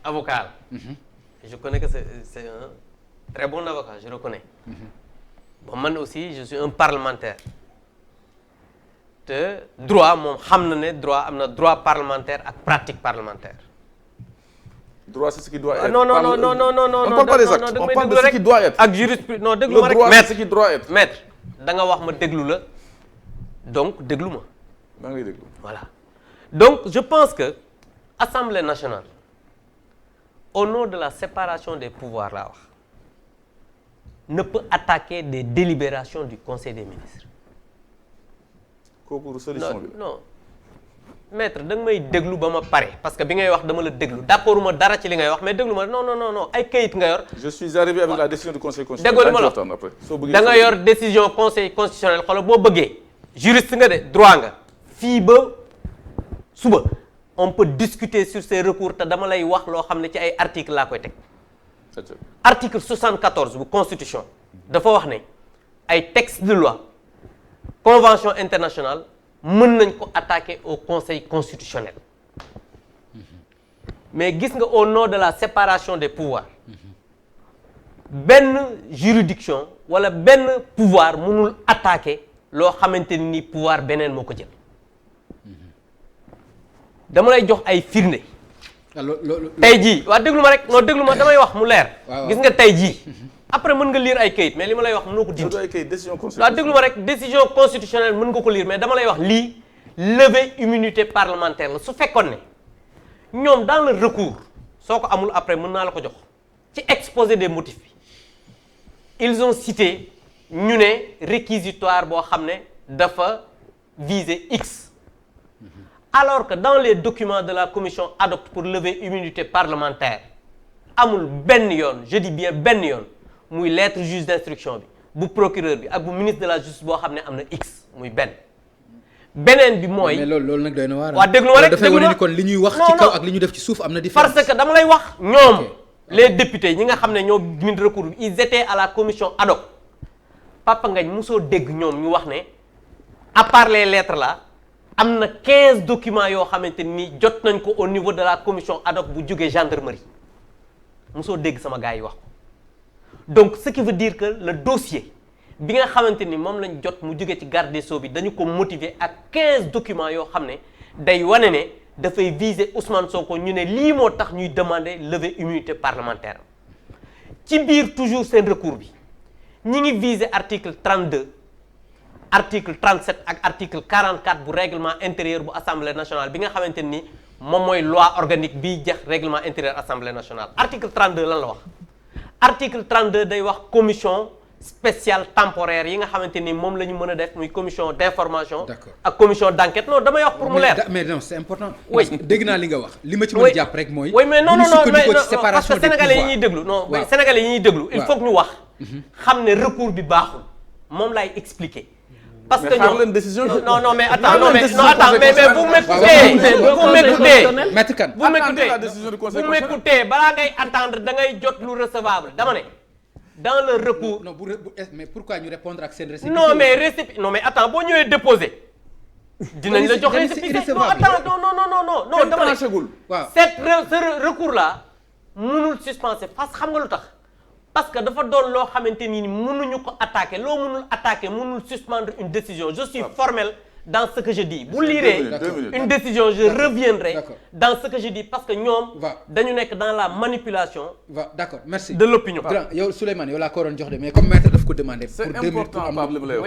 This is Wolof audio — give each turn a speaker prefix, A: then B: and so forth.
A: avocat la. Je connais que c'est un très bon avocat, je reconnais. Bon man aussi je suis un parlementaire. te droit moom xam na ne droit am na droit parlementaire ak pratique parlementaire.
B: droit c'est ce qui doit être.
A: non
B: on parle pas des actes, on parle de ce qui doit être.
A: ak jurisprudence non déglu ma rek.
B: le droit c'est ce qui doit être.
A: maître da nga wax ma déglu la donc déglu ma.
B: maa ngi déglu.
A: voilà donc je pense que Assemblée nationale au nom de la séparation des pouvoirs laa wax ne peut attaquer des délibérations du Conseil des ministres.
B: kooku solution bi
A: non maître da nga may déglu ba ma pare parce que bi ngay wax dama la déglu d'accord ma dara ci li ngay wax mais déglu ma non ay kayit nga yor.
B: je suis arrivé avec la décision du conseil constitutionnel.
A: déggoo ma la da nga yor décision conseil constitutionnel xoolal boo bëggee juriste nga de droit nga fii ba suba on peut discuter sur ces recours te dama lay wax loo xam ne ci ay articles laa koy teg. article 74 bu constitution dafa wax ne ay textes de loi convention internationale mën nañ ko attaquer au conseil constitutionnel mais gis nga au nom de la séparation des pouvoirs benn juridiction wala benn pouvoir mënul attaquer loo xamante ni pouvoir beneen moo ko jël dama lay jox ay firnde. tey jii waa déglu ma rek non déglu ma damay wax mu leer. gis nga tey jii. après mën nga lire ay kayit mais li ma lay wax mënoo ko dindi. waaw déglu ma rek décision constitutionnelle mën nga ko lire mais dama lay wax lii lever immunité parlementaire la su fekkoon ne ñoom dans le recours soo ko amul après mën naa la ko jox ci exposé des motifs bi ils ont cité ñu ne réquisitoire boo xam ne dafa viser X. alors que dans les documents de la commission ad hoc pour lever immunité parlementaire amul benn yoon je dis bien benn yoon muy lettre juge d'instruction bi bu procureur bi ak bu ministre de la justice boo xam ne am na X muy beneen bi mooy.
C: mais loolu nag doy na waar.
A: waa déglu ma rek
C: dafay wane ni kon li ñuy wax ci kaw ak li ñu def ci suuf am na différence.
A: parce que dama lay wax ñoom les députés ñi nga xam ne ñoo bind recours bi ils étaient à la commission ad hoc Papa Ngagne mosoo dégg ñoom ñu wax ne à part les lettres là. am na 15 documents yoo xamante ni jot nañ ko au niveau de la commission ad hoc bu jógee gendarmerie mosoo dégg sama gars yi wax ko donc ce qui veut dire que le dossier bi nga xamante ni moom lañ jot mu jógee ci garde des Sceaux bi dañu ko motiver ak 15 documents yoo xam ne day wane ne dafay viser Ousmane Sonko ñu ne lii moo tax ñuy demander lever immunité parlementaire ci biir toujours seen recours bi ñi ngi viser article 32. article 37 ak article 44 bu règlement intérieur bu assemblée nationale bi nga xamante ni moom mooy loi organique biy jeex règlement intérieur assemblée nationale article 32 lan la wax article 32 day wax commission spéciale temporaire yi nga xamante ni moom la ñu mën a def muy commission d'information ak commission d'enquête non damay wax pour mu leer
C: mais non c'est important
A: oui
C: dégg naa li nga wax li ma ci mën a jàpp rek mooy
A: oui mais non parce que sénégalais yi
C: ñuy
A: ñuy déglu non sénégalais yi ñuy déglu il faut que ñu wax xam ne recours bi baaxul moom laay expliquer parce que ñoom
B: décision
A: non mais attends mais vous m'écoutez
C: Maître Kane
A: vous m'écoutez balaa ngay attendre da ngay jot lu recevable dama ne dans le recours
C: non mais pourquoi ñu répondre ak seen récépissé
A: non mais attends boo ñëwee déposer dinañ la jox récépissé non attends non dama ne ce recours là mënul suspensé parce que xam nga lu tax parce que dafa doon loo xamante ni mënuñu ko attaquer loo mënul attaquer mënul suspendre une décision je suis formel dans ce que je dis bu liree une décision je reviendrai dans ce que je dis parce que ñoom dañu nekk dans la manipulation
C: d'accord merci
A: de l'opinion
C: grand yow Souleymane yow laa ko waroon jox de mais comme maître daf ko demandé pour 2 minutes